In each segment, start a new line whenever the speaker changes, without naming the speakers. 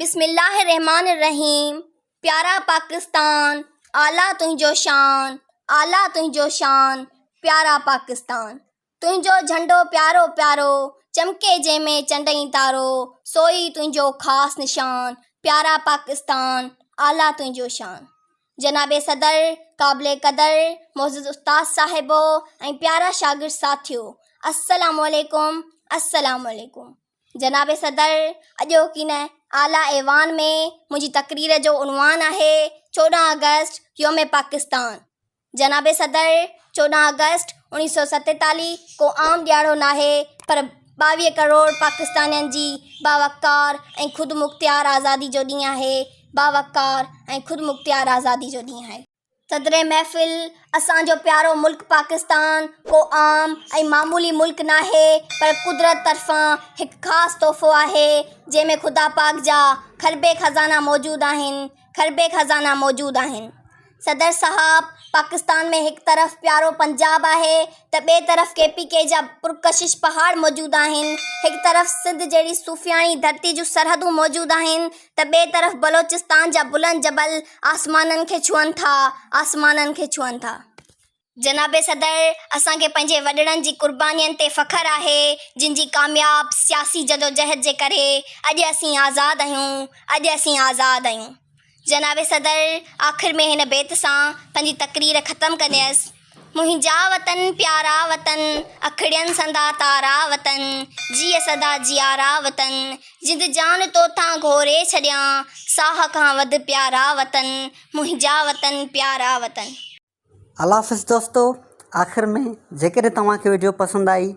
بسم الله الرحمٰن الرحيم پيارا پاڪستان اعليٰ تنهنجو شان اعليٰ تنهنجو شان پيارا پاڪستان تنهنجو جهنڊو پيارو پيارو چمڪي جنهن ۾ چنڊ ۽ تارو سو ئي تنهنجو خاص نشان پيارا پاڪستان اعليٰ تنهنجو شان جناب صدر قابل قدر معزز استاد صاحبو ۽ پيارا شاگرد ساٿيو السلام عليڪم السلام عليڪم جناب صدر، اڄوڪي هن اعليٰ ايوان ۾ منهنجي تقرير جو عنوان آهي 14 آگسٽ يوم پاڪستان. جناب صدر، 14 آگسٽ 1947 ڪو عام ڏهاڙو ناهي پر 22 ڪروڙ پاڪستانين جي باوقار ۽ خودمختيار آزادي جو ڏينهن آهي، باوقار ۽ خودمختيار آزادي جو ڏينهن آهي. صدر محفل، اسان جو پيارو ملڪ پاڪستان ڪو عام ۽ معمولي ملڪ ناهي پر قدرت طرفان هڪ خاص تحفو آهي جنهن ۾ خدا پاڪ جا کربين خزانا موجود آهن کربين خزانا موجود آهن. صدر صاحب پاڪستان ۾ هڪ طرف پيارو پنجاب آهي ته ٻئي طرف ڪي پي ڪي جا پرڪشش پهاڙ موجود آهن هڪ طرف سنڌ جهڙي صوفياڻي ڌرتي جون سرحدون موجود آهن ته ٻئي طرف بلوچستان جا بلند جبل آسمانن کي ڇهن ٿا، آسمانن کي ڇهن ٿا. جناب صدر، اسان کي پنهنجي وڏڙن جي قربانين تي فخر آهي، جن جي ڪامياب سياسي جدوجهد جي ڪري اڄ اسين آزاد آهيون، اڄ اسين آزاد آهيون. جناب صدر، آخر ۾ هن بيت سان پنهنجي تقرير ختم ڪنديس. منهنجا وطن پيارا وطن، اکڙين سندا تارا وطن، جيء سدا جيارا وطن، جند جان توتان گهوري ڇڏيان، ساهه کان وڌ پيارا وطن، منهنجا وطن پيارا وطن.
الله حافظ دوستو آخر ۾ جيڪڏهن توهان کي وڊيو پسند آئي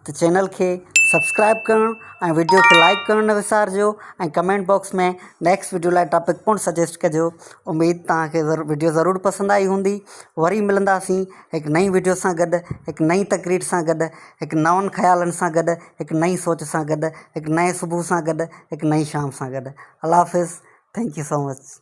ته چينل کي سبسڪرائب ڪرڻ ۽ وڊيو کي لائڪ ڪرڻ نه وسارجو ۽ ڪمينٽ باڪس ۾ نيڪسٽ وڊيو لاء ٽاپڪ پڻ سجيسٽ ڪجو اميد توهان کي وڊيو ضرور پسند آئي هوندي وري ملنداسين هڪ نئين وڊيو سان گڏ هڪ نئين تقرير سان گڏ هڪ نون خيالن سان گڏ هڪ نئين سوچ سان گڏ هڪ نئين صبح سان گڏ هڪ نئين شام سان گڏ الله حافظ thank you so much.